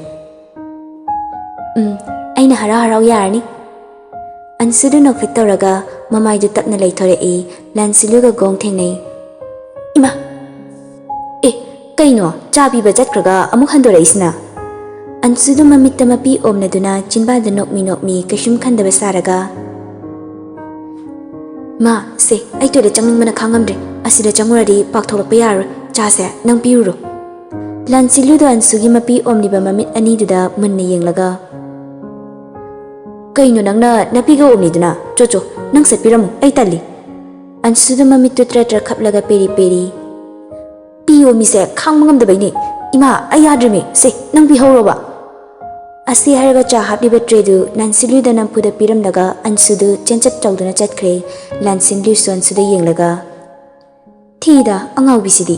"ꯎꯝ, ꯑꯩꯅ ꯍꯔꯥꯎ ꯍꯔꯥꯎ ꯌꯥꯔꯅꯤ꯫" ꯑꯟꯁꯨꯗꯨ ꯅꯣꯛꯐꯦꯠ ꯇꯧꯔꯒ ꯃꯃꯥꯏꯗꯨ ꯇꯞꯅ ꯂꯩꯊꯣꯔꯛꯏ꯫ ꯂꯥꯟꯁꯤꯜꯂꯨꯒ ꯒꯣꯡ ꯊꯦꯡꯅꯩ꯫ "ꯏꯃꯥ! ꯑꯦ, ꯀꯩꯅꯣ? ꯆꯥ ꯄꯤꯕ ꯆꯠꯈ꯭ꯔꯒ ꯑꯃꯨꯛ ꯍꯟꯗꯣꯔꯛꯏꯁꯤꯅ?" ꯑꯟꯁꯨꯗꯨ ꯃꯃꯤꯠꯇ ꯃꯄꯤ ꯑꯣꯝꯂꯗꯨꯅ ꯆꯤꯟꯕꯥꯟꯗ ꯅꯣꯛꯃꯤ ꯅꯣꯛꯃꯤ ꯀꯩꯁꯨꯝ ꯈꯟꯗꯕ ꯁꯥꯔꯒ, "ꯃꯥ, ꯁꯦ, ꯑꯩ ꯇꯣꯏꯂꯦꯠ ꯆꯪꯅꯤꯡꯕꯅ ꯈꯥꯡꯉꯝꯗ꯭ꯔꯦ꯫ ꯑꯁꯤꯗ ꯆꯪꯉꯨꯔꯗꯤ ꯄꯥꯛꯊꯣꯛꯂꯛꯄ ꯌꯥꯔꯔꯣꯏ꯫ ꯆꯥꯁꯦ, ꯅꯪ ꯄꯤꯔꯨꯔꯣ꯫" ꯂꯥꯟꯁꯤꯜꯂꯨꯗꯣ ꯑꯟꯁꯨꯒꯤ ꯃꯄꯤ ꯑꯣꯝꯂꯤꯕ ꯃꯃꯤꯠ ꯑꯅꯤꯗꯨꯗ ꯃꯨꯟꯅ ꯌꯦꯡꯂꯒ, "ꯀꯩꯅꯣ ꯅꯪꯅ ꯅꯄꯤꯒ ꯑꯣꯝꯂꯤꯗꯨꯅ? ꯆꯣ ꯆꯣ, ꯅꯪ ꯁꯠꯄꯤꯔꯝꯃꯨ, ꯑꯩ ꯇꯜꯂꯤ꯫" ꯑꯟꯁꯨꯗꯨ ꯃꯃꯤꯠꯇꯨ ꯇ꯭ꯔ ꯇ꯭ꯔ ꯈꯞꯂꯒ ꯄꯦꯔꯤ ꯄꯦꯔꯤ, "ꯄꯤ ꯑꯣꯝꯃꯤꯁꯦ ꯈꯥꯡꯕ ꯉꯝꯗꯕꯩꯅꯦ꯫ ꯏꯃꯥ, ꯑꯩ ꯌꯥꯗ꯭ꯔꯤꯃꯤ꯫ ꯁꯦ, ꯅꯪ ꯄꯤꯍꯧꯔꯣꯕ꯫" ꯑꯁꯤ ꯍꯥꯏꯔꯒ ꯆꯥ ꯍꯥꯞꯂꯤꯕ ꯇ꯭ꯔꯦꯗꯨ ꯂꯥꯟꯁꯤꯜꯂꯨꯗ ꯅꯝꯐꯨꯗ ꯄꯤꯔꯝꯂꯒ ꯑꯟꯁꯨꯗꯨ ꯆꯦꯟꯆꯠ ꯇꯧꯗꯨꯅ ꯆꯠꯈ꯭ꯔꯦ꯫ ꯂꯥꯟꯁꯤꯜꯂꯨꯁꯨ ꯑꯟꯁꯨꯗ ꯌꯦꯡꯂꯒ, "ꯊꯤꯗ, ꯑꯉꯥꯎꯕꯤꯁꯤꯗꯤ꯫"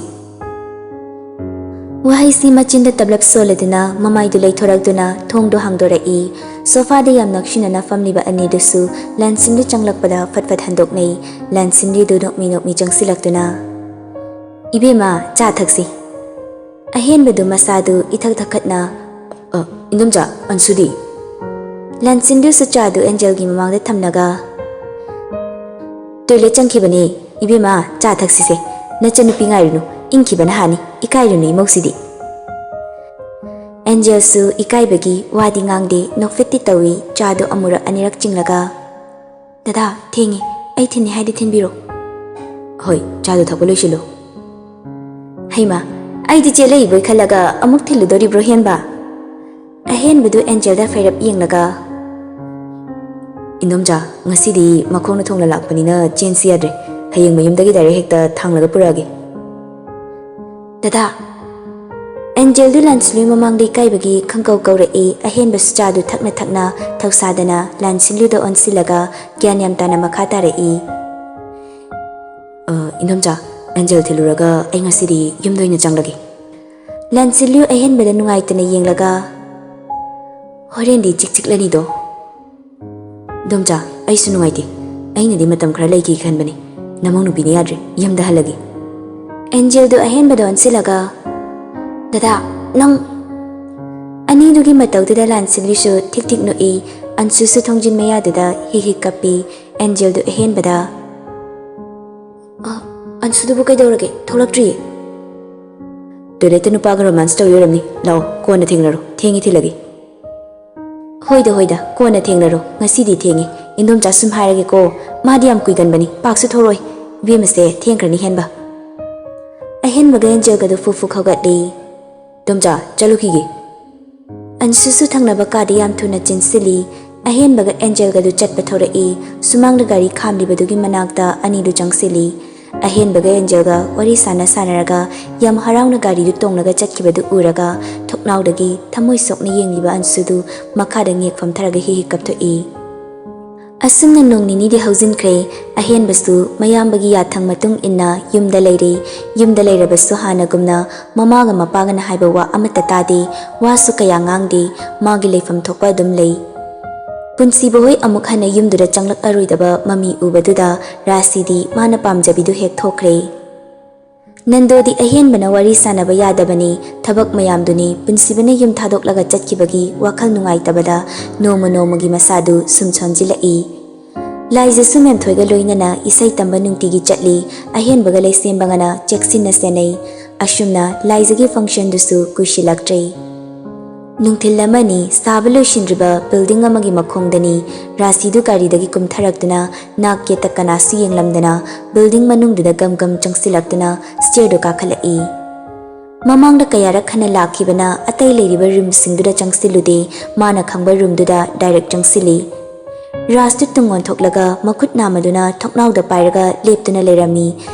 ꯋꯥꯍꯩꯁꯤ ꯃꯆꯤꯟꯗ ꯇꯞꯂꯞ ꯁꯣꯜꯂꯗꯨꯅ ꯃꯃꯥꯏꯗꯨ ꯂꯩꯊꯣꯔꯛꯇꯨꯅ ꯊꯣꯡꯗꯨ ꯍꯥꯡꯗꯣꯔꯛꯏ꯫ ꯁꯣꯐꯥꯗ ꯌꯥꯝ ꯅꯛꯁꯤꯟꯅꯅ ꯐꯝꯂꯤꯕ ꯑꯅꯤꯗꯨꯁꯨ ꯂꯥꯟꯁꯤꯟꯗꯨ ꯆꯪꯂꯛꯄꯗ ꯐꯠ ꯐꯠ ꯍꯟꯗꯣꯛꯅꯩ꯫ ꯂꯥꯟꯁꯤꯟꯗꯨ ꯅꯣꯛꯃꯤ ꯅꯣꯛꯃꯤ ꯆꯪꯁꯤꯜꯂꯛꯇꯨꯅ, "ꯏꯕꯦꯝꯃ, ꯆꯥ ꯊꯛꯁꯤ꯫" ꯑꯍꯦꯟꯕꯗꯨ ꯃꯁꯥꯗꯨ ꯏꯊꯛ ꯊꯛꯈꯠꯅ, "ꯑ, ꯏꯟꯗꯣꯝꯆꯥ, ꯑꯟꯁꯨꯗꯤ?" ꯂꯥꯟꯁꯤꯟꯗꯨꯁꯨ ꯆꯥꯗꯨ ꯑꯦꯟꯖꯦꯜꯒꯤ ꯃꯃꯥꯡꯗ ꯊꯝꯂꯒ, "ꯇꯣꯏꯂꯦꯠ ꯆꯪꯈꯤꯕꯅꯦ꯫ ꯏꯕꯦꯝꯃ, ꯆꯥ ꯊꯛꯁꯤꯁꯦ꯫ ꯅꯆꯟꯅꯨꯄꯤ ꯉꯥꯏꯔꯨꯅꯨ, ꯏꯪꯈꯤꯕꯅ ꯍꯥꯅꯤ, ꯏꯀꯥꯏꯔꯨꯅꯨ ꯏꯃꯧꯁꯤꯗꯤ꯫" ꯑꯦꯟꯖꯦꯜꯁꯨ ꯏꯀꯥꯏꯕꯒꯤ ꯋꯥꯗꯤ ꯉꯥꯡꯗꯦ, ꯅꯣꯛꯐꯦꯠꯇꯤ ꯇꯧꯏ, ꯆꯥꯗꯨ ꯑꯃꯨꯔꯛ ꯑꯅꯤꯔꯛ ꯆꯤꯡꯂꯒ, "ꯗꯗꯥ, ꯊꯦꯡꯉꯤ, ꯑꯩ ꯊꯤꯟꯅꯤ ꯍꯥꯏꯗꯤ ꯊꯤꯟꯕꯤꯔꯣ꯫" "ꯍꯣꯏ, ꯆꯥꯗꯨ ꯊꯛꯄ ꯂꯣꯏꯁꯤꯜꯂꯨ꯫" "ꯍꯩꯃꯥ, ꯑꯩꯗꯤ ꯆꯦꯜꯂꯛꯏꯕꯣꯏ ꯈꯜꯂꯒ ꯑꯃꯨꯛ ꯊꯤꯜꯂꯨꯗꯣꯔꯤꯕ꯭ꯔꯣ ꯍꯦꯟꯕ?" ꯑꯍꯦꯟꯕꯗꯨ ꯑꯦꯟꯖꯦꯜꯗ ꯐꯩꯔꯞ ꯌꯦꯡꯂꯒ, "ꯏꯟꯗꯣꯝꯆꯥ, ꯉꯁꯤꯗꯤ ꯃꯈꯣꯡꯅ ꯊꯣꯡꯅ ꯂꯥꯛꯄꯅꯤꯅ ꯆꯦꯟꯁꯤ ꯌꯥꯗ꯭ꯔꯦ꯫ ꯍꯌꯦꯡ ꯃꯌꯨꯝꯗꯒꯤ ꯗꯥꯏꯔꯦꯛ ꯍꯦꯛꯇ ꯊꯥꯡꯂꯒ ꯄꯨꯔꯛꯑꯒꯦ꯫" "ꯗꯗꯥ!" ꯑꯦꯟꯖꯦꯜꯗꯨ ꯂꯥꯟꯁꯤꯜꯂꯨꯏ ꯃꯃꯥꯡꯗ ꯏꯀꯥꯏꯕꯒꯤ ꯈꯪꯀꯧ ꯀꯧꯔꯛꯏ꯫ ꯑꯍꯦꯟꯕꯁꯨ ꯆꯥꯗꯨ ꯊꯛꯅ ꯊꯛꯅ ꯊꯧꯁꯥꯗꯅ ꯂꯥꯟꯁꯤꯜꯂꯨꯗ ꯑꯣꯟꯁꯤꯜꯂꯒ ꯒ꯭ꯌꯥꯟ ꯌꯥꯝ ꯇꯥꯅ ꯃꯈꯥ ꯇꯥꯔꯛꯏ꯫ "ꯑ, ꯏꯟꯗꯣꯝꯆꯥ, ꯑꯦꯟꯖꯦꯜ ꯊꯤꯜꯂꯨꯔꯒ ꯑꯩ ꯉꯁꯤꯗꯤ ꯌꯨꯝꯗ ꯑꯣꯏꯅ ꯆꯪꯂꯒꯦ꯫" ꯂꯥꯟꯁꯤꯜꯂꯨ ꯑꯍꯦꯟꯕꯗ ꯅꯨꯡꯉꯥꯏꯇꯅ ꯌꯦꯡꯂꯒ, "ꯍꯣꯔꯦꯟꯗꯤ ꯆꯤꯛ ꯆꯤꯛꯂꯅꯤꯗꯣ꯫" "ꯏꯟꯗꯣꯝꯆꯥ, ꯑꯩꯁꯨ ꯅꯨꯡꯉꯥꯏꯇꯦ꯫ ꯑꯩꯅꯗꯤ ꯃꯇꯝ ꯈꯔ ꯂꯩꯈꯤ ꯈꯟꯕꯅꯤ꯫ ꯅꯃꯧ ꯅꯨꯄꯤꯅ ꯌꯥꯗ꯭ꯔꯦ, ꯌꯨꯝꯗ ꯍꯜꯂꯒꯦ꯫" ꯑꯦꯟꯖꯦꯜꯗꯨ ꯑꯍꯦꯟꯕꯗ ꯑꯣꯟꯁꯤꯜꯂꯒ, "ꯗꯗꯥ, ꯅꯪ!" ꯑꯅꯤꯗꯨꯒꯤ ꯃꯇꯧꯗꯨꯗ ꯂꯥꯟꯁꯤꯜꯂꯨꯁꯨ ꯊꯤꯛ ꯊꯤꯛ ꯅꯣꯛꯏ꯫ ꯑꯟꯁꯨꯁꯨ ꯊꯣꯡꯖꯤꯟ ꯃꯌꯥꯗꯨꯗ ꯍꯤꯛ ꯍꯤꯛ ꯀꯞꯄꯤ꯫ ꯑꯦꯟꯖꯦꯜꯗꯨ ꯑꯍꯦꯟꯕꯗ, "ꯑ, ꯑꯟꯁꯨꯗꯨꯕꯨ ꯀꯩꯗꯧꯔꯒꯦ? ꯊꯣꯛꯂꯛꯇ꯭ꯔꯤꯌꯦ?" "ꯇꯣꯏꯂꯦꯠꯇ ꯅꯨꯄꯥꯒ ꯔꯣꯃꯥꯟꯁ ꯇꯧꯔꯤ ꯑꯣꯏꯔꯝꯅꯤ꯫ ꯂꯥꯛꯑꯣ, ꯀꯣꯟꯅ ꯊꯦꯡꯅꯔꯣ꯫ ꯊꯦꯡꯉꯤ, ꯊꯤꯜꯂꯒꯦ꯫" "ꯍꯣꯏꯗ, ꯍꯣꯏꯗ, ꯀꯣꯟꯅ ꯊꯦꯡꯅꯔꯣ꯫ ꯉꯁꯤꯗꯤ ꯊꯦꯡꯉꯤ꯫ ꯏꯟꯗꯣꯝꯆꯥ ꯁꯨꯝ ꯍꯥꯏꯔꯒꯦꯀꯣ꯫ ꯃꯥꯗꯤ ꯌꯥꯝ ꯀꯨꯏꯒꯟꯕꯅꯤ꯫ ꯄꯥꯛꯁꯨ ꯊꯣꯔꯛꯑꯣꯏ꯫ ꯏꯕꯦꯝꯃꯁꯦ ꯊꯦꯡꯈ꯭ꯔꯅꯤ ꯍꯦꯟꯕ꯫" ꯑꯍꯦꯟꯕꯒ ꯑꯦꯟꯖꯦꯜꯒꯗꯨ ꯐꯨ ꯐꯨ ꯈꯥꯎꯒꯠꯂꯤ꯫ "ꯏꯟꯗꯣꯝꯆꯥ, ꯆꯠꯂꯨꯈꯤꯒꯦ꯫" ꯑꯟꯁꯨꯁꯨ ꯊꯪꯅꯕ ꯀꯥꯗ ꯌꯥꯝ ꯊꯨꯅ ꯆꯦꯟꯁꯤꯜꯂꯤ꯫ ꯑꯍꯦꯟꯕꯒ ꯑꯦꯟꯖꯦꯜꯒꯗꯨ ꯆꯠꯄ ꯊꯣꯔꯛꯏ꯫ ꯁꯨꯃꯥꯡꯗ ꯒꯥꯔꯤ ꯈꯥꯝꯂꯤꯕꯗꯨꯒꯤ ꯃꯅꯥꯛꯇ ꯑꯅꯤꯗꯨ ꯆꯪꯁꯤꯜꯂꯤ꯫ ꯑꯍꯦꯟꯕꯒ ꯑꯦꯟꯖꯦꯜꯒ ꯋꯥꯔꯤ ꯁꯥꯟꯅ ꯁꯥꯟꯅꯔꯒ ꯌꯥꯝ ꯍꯔꯥꯎꯅ ꯒꯥꯔꯤꯗꯨ ꯇꯣꯡꯂꯒ ꯆꯠꯈꯤꯕꯗꯨ ꯎꯔꯒ ꯊꯣꯛꯅꯥꯎꯗꯒꯤ ꯊꯃꯣꯏ ꯁꯣꯛꯅ ꯌꯦꯡꯂꯤꯕ ꯑꯟꯁꯨꯗꯨ ꯃꯈꯥꯗ ꯉꯦꯛ ꯐꯝꯊꯔꯒ ꯍꯤ ꯍꯤ ꯀꯞꯊꯣꯛꯏ꯫ ꯑꯁꯨꯝꯅ ꯅꯣꯡ ꯅꯤꯅꯤꯗꯤ ꯍꯧꯖꯤꯟꯈ꯭ꯔꯦ꯫ ꯑꯍꯦꯟꯕꯁꯨ ꯃꯌꯥꯝꯕꯒꯤ ꯌꯥꯊꯪ ꯃꯇꯨꯡ ꯏꯟꯅ ꯌꯨꯝꯗ ꯂꯩꯔꯦ꯫ ꯌꯨꯝꯗ ꯂꯩꯔꯕꯁꯨ ꯍꯥꯟꯅꯒꯨꯝꯅ ꯃꯃꯥꯒ ꯃꯄꯥꯒꯅ ꯍꯥꯏꯕ ꯋꯥ ꯑꯃꯠꯇ ꯇꯥꯗꯦ꯫ ꯋꯥꯁꯨ ꯀꯌꯥ ꯉꯥꯡꯗꯦ꯫ ꯃꯥꯒꯤ ꯂꯩꯐꯝ ꯊꯣꯛꯄ ꯑꯗꯨꯝ ꯂꯩ꯫ ꯄꯨꯟꯁꯤꯕ ꯍꯣꯏ ꯑꯃꯨꯛ ꯍꯟꯅ ꯌꯨꯝꯗꯨꯗ ꯆꯪꯂꯛꯂꯔꯣꯏꯗꯕ ꯃꯃꯤ ꯎꯕꯗꯨꯗ ꯔꯥꯁꯤꯗꯤ ꯃꯥꯅ ꯄꯥꯝꯖꯕꯤꯗꯨ ꯍꯦꯛ ꯊꯣꯛꯈ꯭ꯔꯦ꯫ ꯅꯟꯗꯣꯗꯤ ꯑꯍꯦꯟꯕꯅ ꯋꯥꯔꯤ ꯁꯥꯟꯅꯕ ꯌꯥꯗꯕꯅꯤ꯫ ꯊꯕꯛ ꯃꯌꯥꯝꯗꯨꯅꯤ ꯄꯨꯟꯁꯤꯕꯅ ꯌꯨꯝ ꯊꯥꯗꯣꯛꯂꯒ ꯆꯠꯈꯤꯕꯒꯤ ꯋꯥꯈꯜ ꯅꯨꯡꯉꯥꯏꯇꯕꯗ ꯅꯣꯡꯃ ꯅꯣꯡꯃꯒꯤ ꯃꯁꯥꯗꯨ ꯁꯨꯝ ꯁꯣꯟꯖꯤꯜꯂꯛꯏ꯫ ꯂꯥꯏꯖꯁꯨ ꯃꯦꯝꯊꯣꯏꯒ ꯂꯣꯏꯅꯅ ꯏꯁꯩ ꯇꯝꯕ ꯅꯨꯡꯇꯤꯒꯤ ꯆꯠꯂꯤ꯫ ꯑꯍꯦꯟꯕꯒ ꯂꯩꯁꯦꯝꯕꯒꯅ ꯆꯦꯛꯁꯤꯟꯅ ꯁꯦꯟꯅꯩ꯫ ꯑꯁꯨꯝꯅ ꯂꯥꯏꯖꯒꯤ functionꯗꯨꯁꯨ ꯀꯨꯏꯁꯤꯜꯂꯛꯇ꯭ꯔꯦ꯫ ꯅꯨꯡꯊꯤꯜ ꯑꯃꯅꯤ ꯁꯥꯕ ꯂꯣꯏꯁꯤꯟꯗ꯭ꯔꯤꯕ building ꯑꯃꯒꯤ ꯃꯈꯣꯡꯗꯅꯤ꯫ ꯔꯥꯁꯤꯗꯨ ꯒꯥꯔꯤꯗꯒꯤ ꯀꯨꯝꯊꯔꯛꯇꯨꯅ ꯅꯥꯛ ꯌꯦꯠꯇ ꯀꯅꯥꯁꯨ ꯌꯦꯡꯂꯝꯗꯅ building ꯃꯅꯨꯡꯗꯨꯗ ꯒꯝ ꯒꯝ ꯆꯪꯁꯤꯜꯂꯛꯇꯨꯅ stairꯗꯨ ꯀꯥꯈꯠꯂꯛꯏ꯫ ꯃꯃꯥꯡꯗ ꯀꯌꯥꯔꯛ ꯍꯟꯅ ꯂꯥꯛꯈꯤꯕꯅ ꯑꯇꯩ ꯂꯩꯔꯤꯕ roomꯁꯤꯡꯗꯨꯗ ꯆꯪꯁꯤꯜꯂꯨꯗꯦ꯫ ꯃꯥꯅ ꯈꯪꯕ roomꯗꯨꯗ direct ꯆꯪꯁꯤꯜꯂꯤ꯫ ꯔꯥꯖꯇꯨ ꯇꯨꯡ ꯑꯣꯟꯊꯣꯛꯂꯒ ꯃꯈꯨꯠ ꯅꯥꯝꯃꯗꯨꯅ ꯊꯣꯡꯅꯥꯎꯗ ꯄꯥꯏꯔꯒ ꯂꯦꯞꯇꯨꯅ ꯂꯩꯔꯝꯃꯤ꯫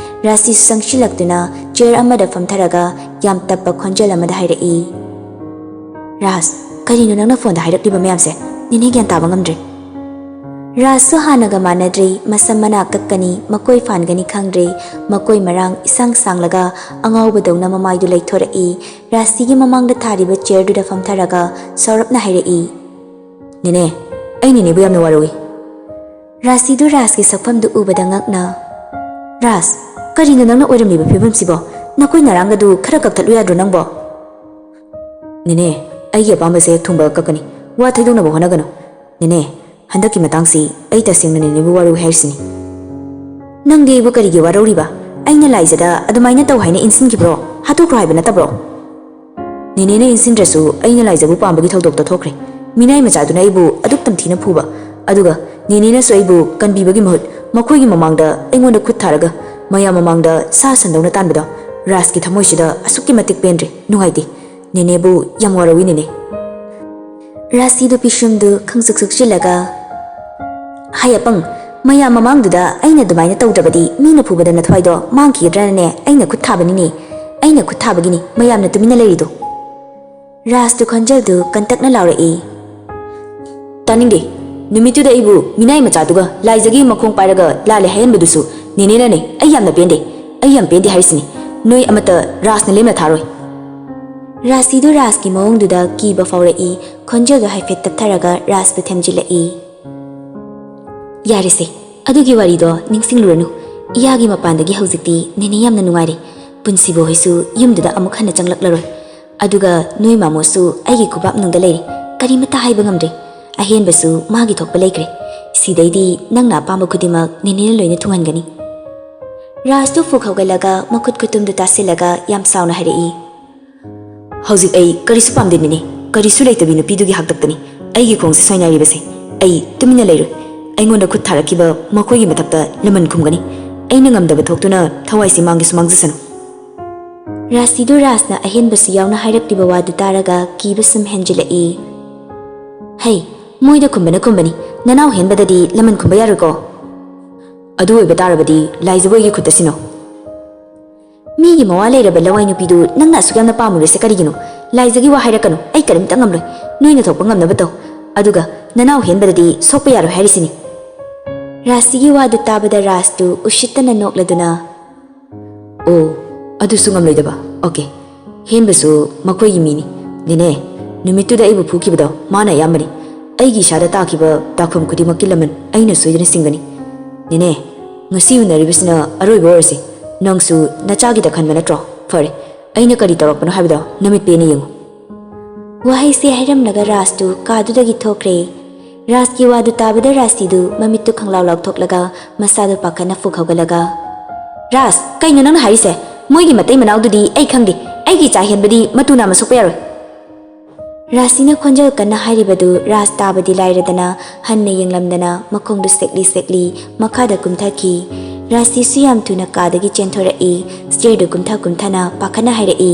ꯔꯥꯁꯤꯁꯨ ꯆꯪꯁꯤꯜꯂꯛꯇꯨꯅ chair ꯑꯃꯗ ꯐꯝꯊꯔꯒ ꯌꯥꯝ ꯇꯞꯄ ꯈꯣꯟꯖꯦꯜ ꯑꯃꯗ ꯍꯥꯏꯔꯛꯏ, "ꯔꯥꯖ, ꯀꯔꯤꯅꯣ ꯅꯪꯅ phoneꯗ ꯍꯥꯏꯔꯛꯂꯤꯕ ꯃꯌꯥꯝꯁꯦ? ꯅꯦꯅꯦ ꯒ꯭ꯌꯥꯟ ꯇꯥꯕ ꯉꯝꯗ꯭ꯔꯦ꯫" ꯔꯥꯖꯁꯨ ꯍꯥꯟꯅꯒ ꯃꯥꯟꯅꯗ꯭ꯔꯦ꯫ ꯃꯁꯝ ꯃꯅꯥ ꯀꯛꯀꯅꯤ, ꯃꯀꯣꯏ ꯐꯥꯟꯒꯅꯤ ꯈꯪꯗ꯭ꯔꯦ꯫ ꯃꯀꯣꯏ ꯃꯔꯥꯡ ꯏꯁꯥꯡ ꯁꯥꯡꯂꯒ ꯑꯉꯥꯎꯕꯗꯧꯅ ꯃꯃꯥꯏꯗꯨ ꯂꯩꯊꯣꯔꯛꯏ꯫ ꯔꯥꯁꯤꯒꯤ ꯃꯃꯥꯡꯗ ꯊꯥꯔꯤꯕ chairꯗꯨꯗ ꯐꯝꯊꯔꯒ ꯁꯥꯎꯔꯞꯅ ꯍꯥꯏꯔꯛꯏ, "ꯅꯦꯅꯦ, ꯑꯩ ꯅꯦꯅꯦꯕꯨ ꯌꯥꯝꯅ ꯋꯥꯔꯧꯏ꯫" ꯔꯥꯁꯤꯗꯨ ꯔꯥꯖꯀꯤ ꯁꯛꯐꯝꯗꯨ ꯎꯕꯗ ꯉꯛꯅ, "ꯔꯥꯖ, ꯀꯔꯤꯅꯣ ꯅꯪꯅ ꯑꯣꯏꯔꯝꯂꯤꯕ ꯐꯤꯕꯝꯁꯤꯕꯣ? ꯅꯀꯣꯏ ꯅꯔꯥꯡꯒꯗꯨ ꯈꯔ ꯀꯛꯊꯠꯂꯨ ꯌꯥꯗ꯭ꯔꯣ ꯅꯪꯕꯣ?" "ꯅꯦꯅꯦ, ꯑꯩꯒꯤ ꯑꯄꯥꯝꯕꯁꯦ ꯍꯦꯛ ꯊꯨꯡꯕ ꯀꯛꯀꯅꯤ꯫ ꯋꯥ ꯊꯩꯗꯣꯛꯅꯕ ꯍꯣꯠꯅꯒꯅꯨ꯫ ꯅꯦꯅꯦ, ꯍꯟꯗꯛꯀꯤ ꯃꯇꯥꯡꯁꯤ ꯑꯩ ꯇꯁꯦꯡꯅ ꯅꯦꯅꯦꯕꯨ ꯋꯥꯔꯧꯏ ꯍꯥꯏꯔꯤꯁꯤꯅꯤ꯫" "ꯅꯪꯗꯤ ꯑꯩꯕꯨ ꯀꯔꯤꯒꯤ ꯋꯥꯔꯧꯔꯤꯕ? ꯑꯩꯅ ꯂꯥꯏꯖꯗ ꯑꯗꯨꯃꯥꯏꯅ ꯇꯧ ꯍꯥꯏꯅ ꯏꯟꯁꯤꯟꯈꯤꯕ꯭ꯔꯣ? ꯍꯥꯠꯇꯣꯛꯈ꯭ꯔꯣ ꯍꯥꯏꯕ ꯅꯠꯇꯕ꯭ꯔꯣ?" "ꯅꯦꯅꯦꯅ ꯏꯟꯁꯤꯟꯗ꯭ꯔꯁꯨ ꯑꯩꯅ ꯂꯥꯏꯖꯕꯨ ꯄꯥꯝꯕꯒꯤ ꯊꯧꯗꯣꯛꯇ ꯊꯣꯛꯈ꯭ꯔꯦ꯫ ꯃꯤꯅꯥꯏ ꯃꯆꯥꯗꯨꯅ ꯑꯩꯕꯨ ꯑꯗꯨꯛ ꯇꯝꯊꯤꯅ ꯐꯨꯕ, ꯑꯗꯨꯒ ꯅꯦꯅꯦꯅꯁꯨ ꯑꯩꯕꯨ ꯀꯟꯕꯤꯕꯒꯤ ꯃꯍꯨꯠ ꯃꯈꯣꯏꯒꯤ ꯃꯃꯥꯡꯗ ꯑꯩꯉꯣꯟꯗ ꯈꯨꯠ ꯊꯥꯔꯒ ꯃꯌꯥꯝ ꯃꯃꯥꯡꯗ ꯁꯥ ꯁꯟꯗꯧꯅ ꯇꯥꯟꯕꯗꯣ ꯔꯥꯖꯀꯤ ꯊꯃꯣꯏꯁꯤꯗ ꯑꯁꯨꯛꯀꯤ ꯃꯇꯤꯛ ꯄꯦꯟꯗ꯭ꯔꯦ, ꯅꯨꯡꯉꯥꯏꯇꯦ꯫ ꯅꯦꯅꯦꯕꯨ ꯌꯥꯝ ꯋꯥꯔꯧꯏ ꯅꯦꯅꯦ꯫" ꯔꯥꯁꯤꯗꯨ ꯄꯤꯁꯨꯝꯗꯨ ꯈꯪꯁꯨꯛ ꯁꯨꯛꯆꯤꯜꯂꯒ, "ꯍꯥꯏ ꯑꯄꯪ, ꯃꯌꯥꯝ ꯃꯃꯥꯡꯗꯨꯗ ꯑꯩꯅ ꯑꯗꯨꯃꯥꯏꯅ ꯇꯧꯗ꯭ꯔꯕꯗꯤ ꯃꯤꯅ ꯐꯨꯕꯗ ꯅꯊ꯭ꯋꯥꯏꯗꯣ ꯃꯥꯡꯈꯤꯒꯗ꯭ꯔꯅꯅꯦ ꯑꯩꯅ ꯈꯨꯠ ꯊꯥꯕꯅꯤꯅꯦ꯫ ꯑꯩꯅ ꯈꯨꯠ ꯊꯥꯕꯒꯤꯅꯤ ꯃꯌꯥꯝꯅ ꯇꯨꯃꯤꯟꯅ ꯂꯩꯔꯤꯗꯨ꯫" ꯔꯥꯖꯇꯨ ꯈꯣꯟꯖꯦꯜꯗꯨ ꯀꯟꯇꯛꯅ ꯂꯥꯎꯔꯛꯏ, "ꯇꯥꯅꯤꯡꯗꯦ꯫ ꯅꯨꯃꯤꯠꯇꯨꯗ ꯑꯩꯕꯨ ꯃꯤꯅꯥꯏ ꯃꯆꯥꯗꯨꯒ ꯂꯥꯏꯖꯒꯤ ꯃꯈꯣꯡ ꯄꯥꯏꯔꯒ ꯂꯥꯜꯂꯦ ꯍꯥꯏꯍꯟꯕꯗꯨꯁꯨ ꯅꯦꯅꯦꯅꯅꯦ꯫ ꯑꯩ ꯌꯥꯝꯅ ꯄꯦꯟꯗꯦ꯫ ꯑꯩ ꯌꯥꯝ ꯄꯦꯟꯗꯦ ꯍꯥꯏꯔꯤꯁꯤꯅꯤ꯫ ꯅꯣꯏ ꯑꯃꯠꯇ ꯔꯥꯖꯅ ꯂꯦꯝꯅ ꯊꯥꯔꯣꯏ꯫ ꯔꯥꯁꯤꯗꯨ ꯔꯥꯖꯀꯤ ꯃꯑꯣꯡꯗꯨꯗ ꯀꯤꯕ ꯐꯥꯎꯔꯛꯏ꯫ ꯈꯣꯟꯖꯦꯜꯗꯣ ꯍꯥꯏꯐꯦꯠ ꯇꯞꯊꯔꯒ ꯔꯥꯖꯄꯨ ꯊꯦꯝꯖꯤꯜꯂꯛꯏ꯫ ꯌꯥꯔꯦꯁꯦ, ꯑꯗꯨꯒꯤ ꯋꯥꯔꯤꯗꯣ ꯅꯤꯡꯁꯤꯡꯂꯨꯔꯅꯨ꯫ ꯏꯌꯥꯒꯤ ꯃꯄꯥꯟꯗꯒꯤ ꯍꯧꯖꯤꯛꯇꯤ ꯅꯦꯅꯦ ꯌꯥꯝꯅ ꯅꯨꯡꯉꯥꯏꯔꯦ꯫ ꯄꯨꯟꯁꯤꯕꯨ ꯍꯣꯏꯁꯨ ꯌꯨꯝꯗꯨꯗ ꯑꯃꯨꯛ ꯍꯟꯅ ꯆꯪꯂꯛꯂꯔꯣꯏ꯫ ꯑꯗꯨꯒ ꯅꯣꯏ ꯃꯥꯃꯣꯁꯨ ꯑꯩꯒꯤ ꯈꯨꯕꯥꯛ ꯅꯨꯡꯗ ꯂꯩꯔꯦ꯫ ꯀꯔꯤꯃꯠꯇ ꯍꯥꯏꯕ ꯉꯝꯗ꯭ꯔꯦ꯫ ꯑꯍꯦꯟꯕꯁꯨ ꯃꯥꯒꯤ ꯊꯣꯛꯄ ꯂꯩꯈ꯭ꯔꯦ꯫ ꯁꯤꯗꯩꯗꯤ ꯅꯪꯅ ꯑꯄꯥꯝꯕ ꯈꯨꯗꯤꯡꯃꯛ ꯅꯦꯅꯦꯅ ꯂꯣꯏꯅ ꯊꯨꯡꯍꯟꯒꯅꯤ꯫ ꯔꯥꯖꯇꯨ ꯐꯨꯛ ꯍꯧꯒꯠꯂꯒ ꯃꯈꯨꯠ ꯈꯨꯇꯨꯝꯗꯨ ꯇꯥꯁꯤꯜꯂꯒ ꯌꯥꯝ ꯁꯥꯎꯅ ꯍꯥꯏꯔꯛꯏ꯫ ꯍꯧꯖꯤꯛ ꯑꯩ ꯀꯔꯤꯁꯨ ꯄꯥꯝꯗꯦ ꯅꯦꯅꯦ꯫ ꯀꯔꯤꯁꯨ ꯂꯩꯇꯕꯤ ꯅꯨꯄꯤꯗꯨꯒꯤ ꯍꯥꯛꯇꯛꯇꯅꯤ ꯑꯩꯒꯤ ꯈꯣꯡꯁꯦ ꯁꯣꯏꯅꯥꯏꯔꯤꯕꯁꯦ꯫ ꯑꯩ ꯇꯨꯃꯤꯟꯅ ꯂꯩꯔꯣꯏ꯫ ꯑꯩꯉꯣꯟꯗ ꯈꯨꯠ ꯊꯥꯔꯛꯈꯤꯕ ꯃꯈꯣꯏꯒꯤ ꯃꯊꯛꯇ ꯂꯃꯟ ꯈꯨꯝꯒꯅꯤ꯫ ꯑꯩꯅ ꯉꯝꯗꯕ ꯊꯣꯛꯇꯨꯅ ꯊꯋꯥꯏꯁꯤ ꯃꯥꯡꯒꯦꯁꯨ ꯃꯥꯡꯖꯁꯅꯨ꯫ ꯔꯥꯁꯤꯗꯨ ꯔꯥꯖꯅ ꯑꯍꯦꯟꯕꯁꯨ ꯌꯥꯎꯅ ꯍꯥꯏꯔꯛꯂꯤꯕ ꯋꯥꯗꯨ ꯇꯥꯔꯒ ꯀꯤꯕ ꯁꯨꯝ ꯍꯦꯟꯖꯤꯜꯂꯛꯏ꯫ ꯍꯩ, ꯃꯣꯏꯗ ꯈꯨꯝꯕꯅ ꯈꯨꯝꯕꯅꯤ꯫ ꯅꯅꯥꯎ ꯍꯦꯟꯕꯗꯗꯤ ꯂꯃꯟ ꯈꯨꯝꯕ ꯌꯥꯔꯣꯏꯀꯣ꯫ ꯑꯗꯨ ꯑꯣꯏꯕ ꯇꯥꯔꯕꯗꯤ ꯂꯥꯏꯖꯕꯣꯏꯒꯤ ꯈꯨꯠꯇ ꯁꯤꯟꯅꯧ꯫ ꯃꯤꯒꯤ ꯃꯋꯥ ꯂꯩꯔꯕ ꯂꯋꯥꯏ ꯅꯨꯄꯤꯗꯨ ꯅꯪꯅ ꯑꯁꯨꯛ ꯌꯥꯝꯅ ꯄꯥꯝꯃꯨꯔꯤꯁꯦ ꯀꯔꯤꯒꯤꯅꯣ? ꯂꯥꯏꯖꯒꯤ ꯋꯥ ꯍꯥꯏꯔꯛꯀꯅꯨ, ꯑꯩ ꯀꯔꯤꯝꯇ ꯉꯝꯂꯣꯏ꯫ ꯅꯣꯏꯅ ꯊꯣꯛꯄ ꯉꯝꯅꯕ ꯇꯧ꯫ ꯑꯗꯨꯒ ꯅꯅꯥꯎ ꯍꯦꯟꯕꯗꯗꯤ ꯁꯣꯛꯄ ꯌꯥꯔꯣꯏ ꯍꯥꯏꯔꯤꯁꯤꯅꯤ꯫ ꯔꯥꯁꯤꯒꯤ ꯋꯥꯗꯨ ꯇꯥꯕꯗ ꯔꯥꯖꯇꯨ ꯎꯁꯤꯠꯇꯅ ꯅꯣꯛꯂꯗꯨꯅ, ꯑꯣ, ꯑꯗꯨꯁꯨ ꯉꯝꯂꯣꯏꯗꯕ? ꯑꯣꯀꯦ, ꯍꯦꯟꯕꯁꯨ ꯃꯈꯣꯏꯒꯤ ꯃꯤꯅꯤ꯫ ꯅꯦꯅꯦ, ꯅꯨꯃꯤꯠꯇꯨꯗ ꯑꯩꯕꯨ ꯐꯨꯈꯤꯕꯗꯣ ꯃꯥꯅ ꯑꯌꯥꯝꯕꯅꯤ꯫ ꯑꯩꯒꯤ ꯏꯁꯥꯗ ꯇꯥꯈꯤꯕ ꯇꯥꯐꯝ ꯈꯨꯗꯤꯡꯃꯛꯀꯤ ꯂꯃꯟ ꯑꯩꯅ ꯁꯣꯏꯗꯅ ꯁꯤꯡꯒꯅꯤ꯫ ꯅꯦꯅꯦ, ꯉꯁꯤ ꯎꯅꯔꯤꯕꯁꯤꯅ ꯑꯔꯣꯏꯕ ꯑꯣꯏꯔꯁꯤ꯫ ꯅꯪꯁꯨ ꯅꯆꯥꯒꯤꯗ ꯈꯟꯕ ꯅꯠꯇ꯭ꯔꯣ? ꯐꯔꯦ, ꯑꯩꯅ ꯀꯔꯤ ꯇꯧꯔꯛꯄꯅꯣ ꯍꯥꯏꯕꯗꯣ ꯅꯃꯤꯠ ꯄꯦꯟꯅ ꯌꯦꯡꯉꯨ꯫ ꯋꯥꯍꯩꯁꯦ ꯍꯥꯏꯔꯝꯂꯒ ꯔꯥꯖꯇꯨ ꯀꯥꯗꯨꯗꯒꯤ ꯊꯣꯛꯈ꯭ꯔꯦ꯫ ꯔꯥꯖꯀꯤ ꯋꯥꯗꯨ ꯇꯥꯕꯗ ꯔꯥꯁꯤꯗꯨ ꯃꯃꯤꯠꯇꯨ ꯈꯪꯂꯥꯎ ꯂꯥꯎꯊꯣꯛꯂꯒ ꯃꯁꯥꯗꯨ ꯄꯥꯈꯠꯅ ꯐꯨꯛ ꯍꯧꯒꯠꯂꯒ, "ꯔꯥꯖ, ꯀꯩꯅꯣ ꯅꯪꯅ ꯍꯥꯏꯔꯤꯁꯦ? ꯃꯣꯏꯒꯤ ꯃꯇꯩ ꯃꯅꯥꯎꯗꯨꯗꯤ ꯑꯩ ꯈꯪꯗꯦ꯫ ꯑꯩꯒꯤ ꯏꯆꯥ ꯍꯦꯟꯕꯗꯤ ꯃꯇꯨ ꯅꯥꯝꯃ ꯁꯣꯛꯄ ꯌꯥꯔꯣꯏ꯫" ꯔꯥꯁꯤꯅ ꯈꯣꯟꯖꯦꯜ ꯀꯟꯅ ꯍꯥꯏꯔꯤꯕꯗꯨ ꯔꯥꯖ ꯇꯥꯕꯗꯤ ꯂꯥꯏꯔꯗꯅ ꯍꯟꯅ ꯌꯦꯡꯂꯝꯗꯅ ꯃꯈꯣꯡꯗꯨ ꯁꯦꯛꯂꯤ ꯁꯦꯛꯂꯤ ꯃꯈꯥꯗ ꯀꯨꯝꯊꯈꯤ꯫ ꯔꯥꯁꯤꯁꯨ ꯌꯥꯝ ꯊꯨꯅ ꯀꯥꯗꯒꯤ ꯆꯦꯟꯊꯣꯔꯛꯏ꯫ ꯁ꯭ꯇꯦꯌꯔꯗꯨ ꯀꯨꯝꯊ ꯀꯨꯝꯊꯅ ꯄꯥꯈꯠꯅ ꯍꯥꯏꯔꯛꯏ,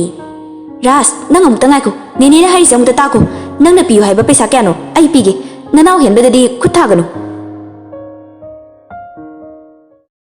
"ꯔꯥꯖ, ꯅꯪ ꯑꯃꯨꯛꯇ ꯉꯥꯏꯈꯣ꯫ ꯅꯦꯅꯦꯅ ꯍꯥꯏꯔꯤꯁꯦ ꯑꯃꯨꯛꯇ ꯇꯥꯈꯣ꯫ ꯅꯪꯅ ꯄꯤꯌꯨ ꯍꯥꯏꯕ ꯄꯩꯁꯥ ꯀꯌꯥꯅꯣ ꯑꯩ ꯄꯤꯒꯦ꯫ ꯅꯅꯥꯎ ꯍꯦꯟꯕꯗꯗꯤ ꯈꯨꯠ ꯊꯥꯒꯅꯨ꯫"